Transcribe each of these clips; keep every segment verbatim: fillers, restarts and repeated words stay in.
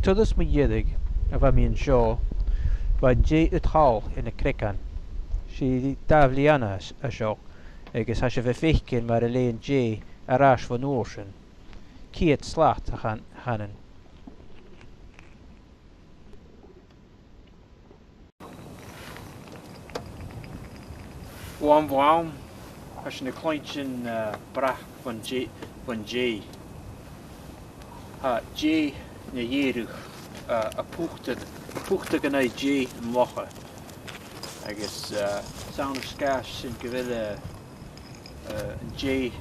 Turas mu dheireadh a bha mi an seo, bha an deigh ud thall air na creagan. 'S e dà bhliadhna a-s-, a seo, agus tha sibh a' faicinn mar a leigh an deigh air ais bhon uair sin. Ceud slat a chan-, chanainn. Bho àm bho àm, tha sinn a' cluinntinn, eh, breac bhon dei-, bhon deigh. Tha deigh na dhèidh, eh, a' putadh, putadh an aghaidh deigh an locha. Agus, eh, 's ann air sgàth sin gu bheil, eh, eh, an deigh,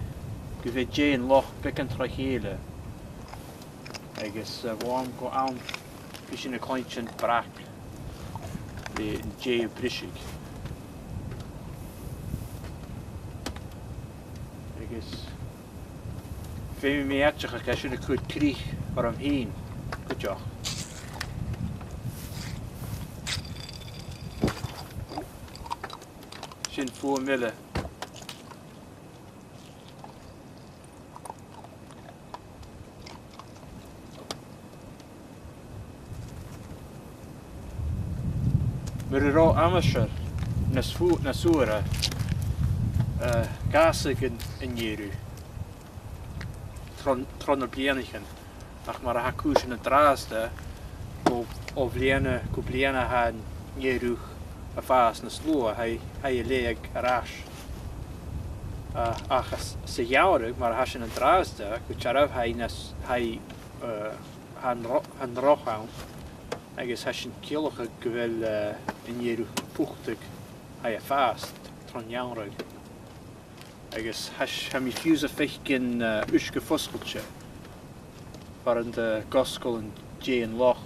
gu bheil deigh an loch beagan tro chèile. Agus, eh, bho àm gu àm, bidh sinn a' cluinntinn breac le an deigh a' briseadh. Agus feumaidh mi aideachadh gu bheil sin a' cur crith orm fhìn cuideachd. Sin fuaim eile. Mura robh aimsir nas fu-, nas fhuaire, eh, dh'fhàsadh an, an deigh tron, tro na bliadhnaichean. Ach mar a tha cùisean an-dràsta, o, o bhliadhna gu bliadhna tha an deigh a' fàs nas luaithe, tha i, tha i a' leaghadh air ais. A, ach as, sa gheamhradh, mar a tha sinn an-dràsta, gu dearbh tha i nas, tha i, eh, tha an ro-, tha an roth ann, agus tha sinn a' ciallachadh gu bheil, eh, an deigh a' putadh, tha i a' fàs tron gheamhradh. Agus tha s-, tha mi fiù 's a' faicinn, eh, uisge fosgailte far an do dh'fhosgail an deigh an loch.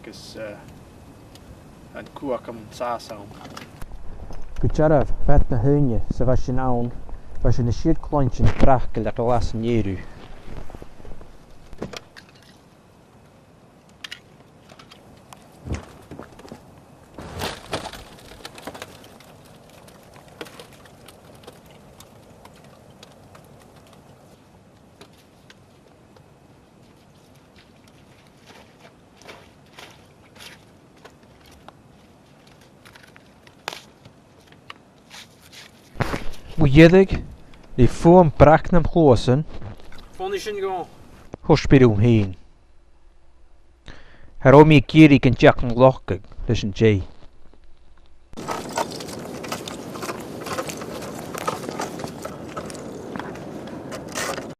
Agus, eh, an cumhachd an sàs ann. Gu dearbh, fad na h-ùine 's a bha sinn ann, bha sinn a' sireadh cluinntinn breac le glas an deigh. Mu dheireadh, le fuaim breac nam chluasan, Fon a sin go. Thug mi sùil orm fhìn. Cha robh mi ag iarraidh gun deach an loch leis an deigh.